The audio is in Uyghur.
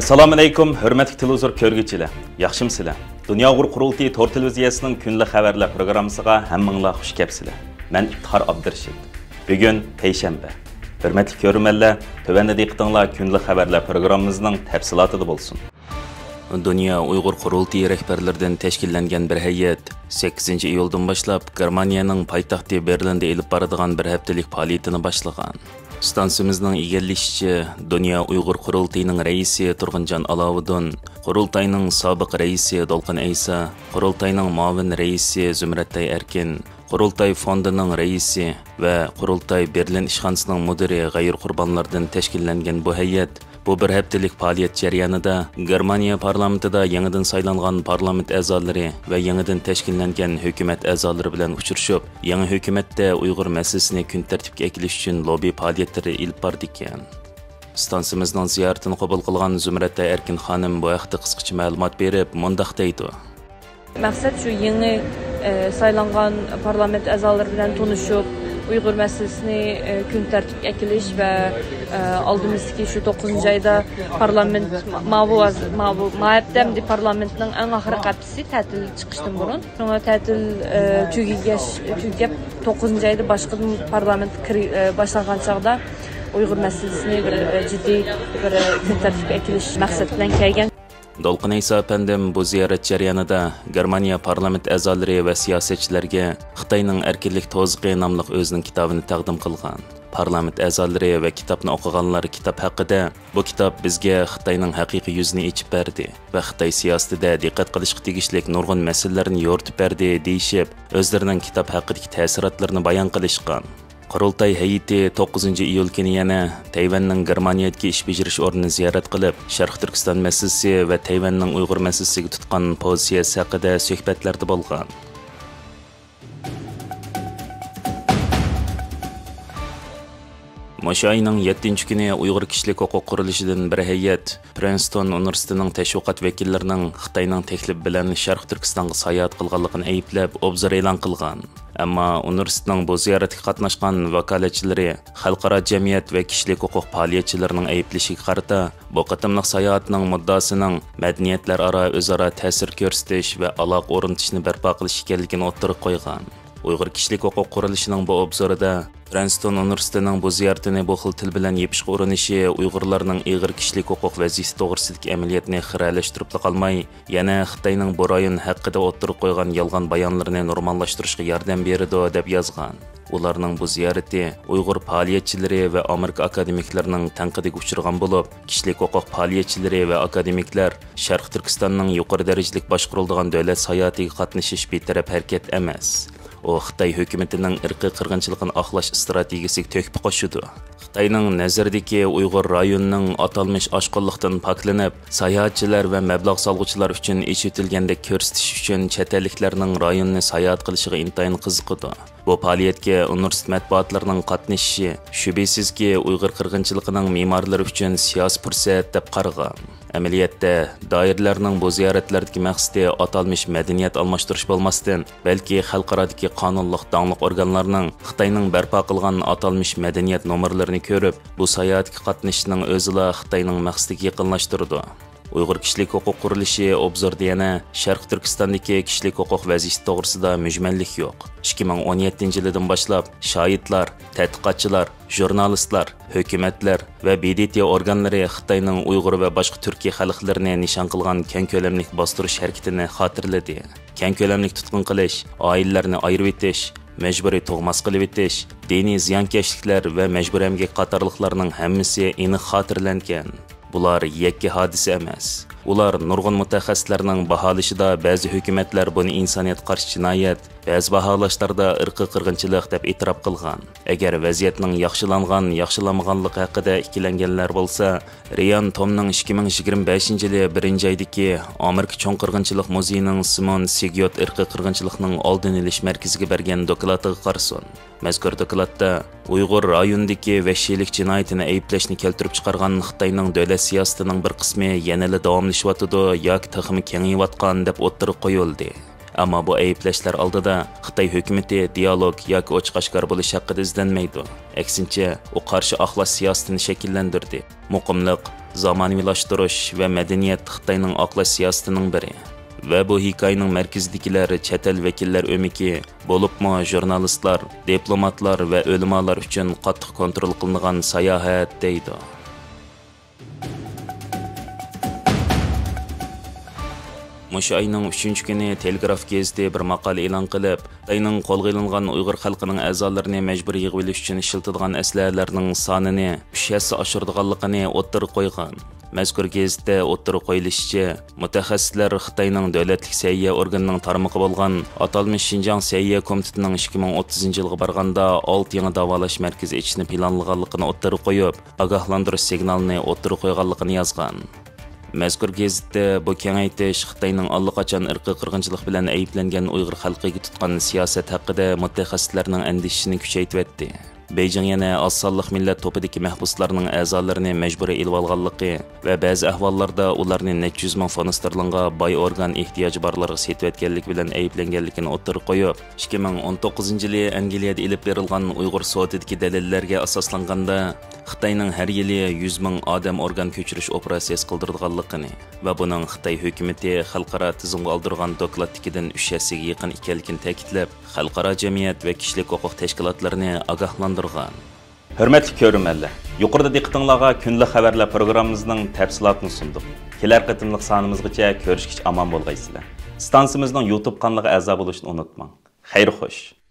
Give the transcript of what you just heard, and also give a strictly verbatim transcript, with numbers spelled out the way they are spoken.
ئەسسالامۇئەلەيكۇم، ھۆرمەتلىك تېلېۋىزور كۆرگۈچىلەر، ياخشىمۇسىلەر؟ دۇنيا ئۇيغۇر قۇرۇلتىيى تور تېلېۋىزىيەسىنىڭ كۈندىلىك خەۋەرلەر پروگراممىسىغا ھەممىڭلار خۇش كەپسىلەر. مەن ئىپتىخار ئابدۇرېشىت. بۈگۈن پەيشەنبە. ھۆرمەتلىك كۆرۈرمەنلەر، تۆۋەندە دىققىتىڭلار كۈندىلىك خەۋەرلەر پروگراممىمىزنىڭ تەپسىلاتىدا بولسۇن. دۇنيا ئۇيغۇر قۇرۇلتىيى رەھبەرلىرىدىن تەشكىللەنگەن بىر ھەيئەت سەككىزىنچى ئىيۇلدىن باشلاپ گېرمانىيەنىڭ پايتەختى بېرلىندا ئېلىپ بارىدىغان بىر ھەپتىلىك پائالىيىتىنى باشلىغان. ئىستانسىمىزنىڭ ئىگىلىشىچە، دۇنيا ئۇيغۇر قۇرۇلتىيىنىڭ رەئىسى تۇرغۇنجان ئالاۋۇدۇن، قۇرۇلتاينىڭ سابىق رەئىسى دولقۇن ئەيسا، قۇرۇلتاينىڭ مۇئاۋىن رەئىسى زۇمرەتئاي ئەركىن، قۇرۇلتاي فوندىنىڭ رەئىسى ۋە قۇرۇلتاي بېرلىن ئىشخانىسىنىڭ مۇدىرى غەيرىي قۇربانلاردىن تەشكىللەنگەن بۇ ھەيئەت بۇ بىر ھەپتىلىك پائالىيەت جەريانىدا گېرمانىيە پارلامېنتىدا يېڭىدىن سايلانغان پارلامېنت ئەزالىرى ۋە يېڭىدىن تەشكىللەنگەن ھۆكۈمەت ئەزالىرى بىلەن ئۇچرىشىپ، يېڭى ھۆكۈمەتتە ئۇيغۇر مەسىلىسىنى كۈن تەرتىپكە ئەكېلىش ئۈچۈن لوببى پائالىيەتلىرى ئېلىپ بارىدىكەن. ئىستانسىمىزنىڭ زىيارىتىنى قوبۇل قىلغان زۇمرەتئاي ئەركىن خانىم بۇ ھەقتە قىسقىچە مەلۇمات بېرىپ، مۇنداق دەيدۇ. مەقسەت شۇ يېڭى، ئە، سايلانغان پارلامېنت ئەزالىرى بىلەن تونۇشۇپ، ئۇيغۇر مەسىلىسىنى، ئە، كۈن تەرتىپكە ئەكېلىش ۋە، ئە، ئالدىمىزدىكى شۇ توققۇزىنچى ئايدا پارلامېنت، ما-، ماۋۇ ۋاز-، ماۋۇ، ما ھەپتە ئەمدى پارلامېنتنىڭ ئەڭ ئاخىرقى ھەپتىسى تەتىل چىقىشتىن بۇرۇن. شۇڭا تەتىل، ئە، تۈگىگەچ، تۈگەپ، توققۇزىنچى ئايدا باشقىدىن پارلامېنت كىرى-، ئە، باشلانغان چاغدا ئۇيغۇر مەسىلىسىنى بىر، ئە، جىددىي بىر، ئە، كۈن تەرتىپكە ئەكېلىش مەقسەت بىلەن كەلگەن. دولقۇن ئەيسا ئەپەندىم بۇ زىيارەت جەريانىدا گېرمانىيە پارلامېنت ئەزالىرى ۋە سىياسەتچىلەرگە خىتاينىڭ ئەركىنلىك توزىقى ناملىق ئۆزىنىڭ كىتابىنى تەقدىم قىلغان. پارلامېنت ئەزالىرى ۋە كىتابنى ئوقۇغانلار كىتاب ھەققىدە، بۇ كىتاب بىزگە خىتاينىڭ ھەقىقىي يۈزىنى ئېچىپ بەردى ۋە خىتاي سىياسىتىدە دىققەت قىلىشقا تېگىشلىك نۇرغۇن مەسىلىلەرنى يورۇتۇپ بەردى، دېيىشىپ، ئۆزلىرىنىڭ كىتاب ھەققىدىكى تەسىراتلىرىنى بايان قىلىشقان. قۇرۇلتاي ھەيئىتى توققۇزىنچى ئىيۇل كۈنى يەنە تەيۋەننىڭ گېرمانىيەدىكى ئىش بېجىرىش ئورنىنى زىيارەت قىلىپ، شەرقىي تۈركىستان مەسىلىسى ۋە تەيۋەننىڭ ئۇيغۇر مەسىلىسىگە تۇتقان پوزىتسىيەسى ھەققىدە سۆھبەتلەردە بولغان. مۇشۇ ئاينىڭ يەتتىنچى كۈنى ئۇيغۇر كىشىلىك ھوقۇق قۇرۇلۇشىدىن بىر ھەيئەت پرىنستون ئۇنىۋېرسىتېتىنىڭ تەشۋىقات ۋەكىللىرىنىڭ خىتاينىڭ تەكلىپى بىلەن شەرقىي تۈركىستانغا ساياھەت قىلغانلىقىنى ئەيىبلەپ، ئوبزور ئېلان قىلغان. ئەمما ئۇنىۋېرسىتېتنىڭ بۇ زىيارەتكە قاتناشقان ۋاكالەتچىلىرى خەلقئارا جەمئىيەت ۋە كىشىلىك ھوقۇق پائالىيەتچىلىرىنىڭ ئەيىبلىشىگە قارىتا، بۇ قېتىملىق ساياھەتنىڭ مۇددىسىنىڭ مەدەنىيەتلەر ئارا ئۆزئارا تەسىر كۆرسىتىش ۋە ئالاقە ئورنىتىشنى بەرپا قىلىش ئىكەنلىكىنى ئوتتۇرىغا قويغان. ئۇيغۇر كىشىلىك ھوقۇق قۇرۇلۇشىنىڭ بۇ ئوبزورىدا پرىنستون ئۇنىۋېرسىتېتىنىڭ بۇ زىيارىتىنى بۇ خىل تىل بىلەن يېپىشقا ئۇرۇنۇشى ئۇيغۇرلارنىڭ ئېغىر كىشىلىك ھوقۇق ۋەزىيىتى توغرىسىدىكى ئەمەلىيەتنى خىرەلەشتۈرۈپلا قالماي، يەنە خىتاينىڭ بۇ رايون ھەققىدە ئوتتۇرىغا قويغان يالغان بايانلىرىنى نورماللاشتۇرۇشقا ياردەم بېرىدۇ، دەپ يازغان. ئۇلارنىڭ بۇ زىيارىتى ئۇيغۇر پائالىيەتچىلىرى ۋە ئامېرىكا ئاكادېمىكلىرىنىڭ تەنقىدىگە ئۇچرىغان بولۇپ، كىشىلىك ھوقۇق پائالىيەتچىلىرى ۋە ئاكادېمىكلار شەرقىي تۈركىستاننىڭ يۇقىرى دەرىجىلىك باشقۇرۇلىدىغان دۆلەت ساياھىتىگە قاتنىشىش بىتەرەپ ھەرىكەت ئەمەس. ئۇ خىتاي ھۆكۈمىتىنىڭ ئىرقىي قىرغىنچىلىقىنى ئاقلاش ئىستراتېگىيىسىگە تۆھپە قوشىدۇ. خىتاينىڭ نەزىرىدىكى ئۇيغۇر رايونىنىڭ ئاتالمىش ئاشقۇنلۇقتىن پاكلىنىپ، ساياھەتچىلەر ۋە مەبلەغ سالغۇچىلار ئۈچۈن ئېچىۋېتىلگەندەك كۆرسىتىش ئۈچۈن چەت ئەللىكلەرنىڭ رايوننى ساياھەت قىلىشىغا ئىنتايىن قىزىقىدۇ. بۇ پائالىيەتكە ئۇنىۋېرسىتېت مەتبۇئاتلىرىنىڭ قاتنىشىشى، شۈبھىسىزكى، ئۇيغۇر قىرغىنچىلىقىنىڭ مېمارلىرى ئۈچۈن سىياسىي پۇرسەت، دەپ قارىغان. ئەمەلىيەتتە، دائىرىلەرنىڭ بۇ زىيارەتلەردىكى مەقسىتى ئاتالمىش مەدەنىيەت ئالماشتۇرۇش بولماستىن، بەلكى خەلقئارادىكى قانۇنلۇق داڭلىق ئورگانلارنىڭ خىتاينىڭ بەرپا قىلغان ئاتالمىش مەدەنىيەت نومۇرلىرىنى كۆرۈپ، بۇ ساياھەتكە قاتنىشىشنىڭ ئۆزىلا خىتاينىڭ مەقسىتىگە يېقىنلاشتۇرىدۇ. ئۇيغۇر كىشىلىك ھوقۇق قۇرۇلۇشى ئوبزوردا يەنە شەرقىي تۈركىستاندىكى كىشىلىك ھوقۇق ۋەزىيىتى توغرىسىدا مۈجمەللىك يوق. ئىككى مىڭ ئون يەتتىنچى يىلىدىن باشلاپ شاھىتلار، تەتقىقاتچىلار، ژۇرنالىستلار، ھۆكۈمەتلەر ۋە ب د ت ئورگانلىرى خىتاينىڭ ئۇيغۇر ۋە باشقا تۈركىي خەلقلىرىنى نىشان قىلغان كەڭ كۆلەملىك باستۇرۇش ھەرىكىتىنى خاتىرىلىدى. كەڭ كۆلەملىك تۇتقۇن قىلىش، ئائىلىلەرنى ئايرىۋېتىش، مەجبۇرىي تۇغماس قىلىۋېتىش، دىنىي زىيانكەشلىكلەر ۋە مەجبۇرىي ئەمگەك قاتارلىقلارنىڭ ھەممىسى ئېنىق خاتىرىلەنگەن. بۇلار يەككە ھادىسە ئەمەس. ئۇلار نۇرغۇن مۇتەخەسسىسلەرنىڭ باھالىشىدا بەزى ھۆكۈمەتلەر بۇنى ئىنسانىيەتكە قارشى جىنايەت، بەزى باھالاشلاردا ئىرقىي قىرغىنچىلىق دەپ ئېتىراپ قىلغان. ئەگەر ۋەزىيەتنىڭ ياخشىلانغان، ياخشىلانمىغانلىقى ھەققىدە ئىككىلەنگەنلەر بولسا، رىيان تومنىڭ ئىككى مىڭ يىگىرمە بەشىنچى يىلى بىرىنچى ئايدىكى ئامېرىكا چوڭ قىرغىنچىلىق مۇزېيىنىڭ سىمون سىگيوت ئىرقىي قىرغىنچىلىقنىڭ ئالدىنى ئېلىش مەركىزىگە بەرگەن دوكلاتىغا قارىسۇن. مەزكۇر دوكلاتتا ئۇيغۇر رايونىدىكى ۋەھشىيلىك جىنايىتىنى ئەيىبلەشنى كەلتۈرۈپ چىقارغان خىتاينىڭ دۆلەت سىياسىتىنىڭ بىر قىسمى يەنىلا داۋاملىشىۋاتىدۇ ياكى تېخىمۇ كېڭىيىۋاتقان دەپ ئوتتۇرىغا قويۇلدى. ئەمما بۇ ئەيىبلەشلەر ئالدىدا خىتاي ھۆكۈمىتى دىيالوگ ياكى ئوچۇق ئاشكارا بولۇش ھەققىدە ئىزدەنمەيدۇ. ئەكسىنچە، ئۇ قارشى ئاقلاش سىياسىتىنى شەكىللەندۈردى. مۇقىملىق، زامانىۋىلاشتۇرۇش ۋە مەدەنىيەت خىتاينىڭ ئاقلاش سىياسىتىنىڭ بىرى. ۋە بۇ ھېكايىنىڭ مەركىزىدىكىلەر چەت ئەل ۋەكىللەر ئۆمىكى، بولۇپمۇ ژۇرنالىستلار، دىپلوماتلار ۋە ئۆلىمالار ئۈچۈن قاتتىق كونترول قىلىنغان ساياھەت دەيدۇ. مۇشۇ ئاينىڭ ئۈچىنچى كۈنى تېلېگراف گېزىتى بىر ماقالە ئېلان قىلىپ، خىتاينىڭ قولغا ئېلىنغان ئۇيغۇر خەلقىنىڭ ئەزالىرىنى مەجبۇرىي يىغىۋېلىش ئۈچۈن ئىشلىتىدىغان ئەسلىھەلەرنىڭ سانىنى ئۈچ ھەسسە ئاشۇرىدىغانلىقىنى ئوتتۇرىغا قويغان. مەزكۇر گېزىتتە ئوتتۇرىغا قويۇلۇشىچە، مۇتەخەسسىسلەر خىتاينىڭ دۆلەتلىك سەھىيە ئورگىنىنىڭ تارمىقى بولغان ئاتالمىش شىنجاڭ سەھىيە كومىتېتىنىڭ ئىككى مىڭ ئوتتۇزىنچى يىلغا بارغاندا ئالتە يېڭى داۋالاش مەركىزى ئېچىشنى پىلانلىغانلىقىنى ئوتتۇرىغا قويۇپ، ئاگاھلاندۇرۇش سىگنالىنى ئوتتۇرىغا قويغانلىقىنى يازغان. مەزكۇر گېزىتتە بۇ كېڭەيتىش خىتاينىڭ ئاللىقاچان ئىرقىي قىرغىنچىلىق بىلەن ئەيىبلەنگەن ئۇيغۇر خەلقىگە تۇتقان سىياسەت ھەققىدە مۇتەخەسسىسلەرنىڭ ئەندىشىسىنى كۈچەيتىۋەتتى. بېيجىڭ يەنە ئاز سانلىق مىللەت توپىدىكى مەھبۇسلارنىڭ ئەزالىرىنى مەجبۇرىي ئېلىۋالغانلىقى ۋە بەزى ئەھۋاللاردا ئۇلارنى نەچچە يۈز مىڭ فونستېرلىنغا باي ئورگان ئېھتىياجى بارلارغا سېتىۋەتكەنلىكى بىلەن ئەيىبلەنگەنلىكىنى ئوتتۇرىغا قويۇپ، ئىككى مىڭ ئون توققۇزىنچى يىلى ئەنگلىيەدە ئېلىپ بېرىلغان ئۇيغۇر سوتىدىكى دەلىللەرگە ئاساسلانغاندا، خىتاينىڭ ھەر يىلى يۈز مىڭ ئادەم ئورگان كۆچۈرۈش ئوپېراتسىيەسى قىلدۇرىدىغانلىقىنى ۋە بۇنىڭ خىتاي ھۆكۈمىتى خەلقئارا تىزىمغا ئالدۇرغان دوكلاتتىكىدىن ئۈچ ھەسسىگە يېقىن ئىكەنلىكىنى تەكىتلەپ، خەلقئارا جەمئىيەت ۋە كىشىلىك ھوقۇق تەشكىلاتلىرىنى ئاگاھلاندۇرغان. ھۆرمەتلىك كۆرۈرمەنلەر، يۇقىرىدا دىققىتىڭلارغا كۈندىلىك خەۋەرلەر پروگراممىمىزنىڭ تەپسىلاتىنى سۇندۇق. كېلەر قېتىملىق سانىمىزغىچە كۆرۈشكىچە ئامان بولغايسىلەر. ئىستانسىمىزنىڭ يۇتۇب قانىلىغا ئەزا بولۇشنى ئۇنتۇماڭ. خەير خوش.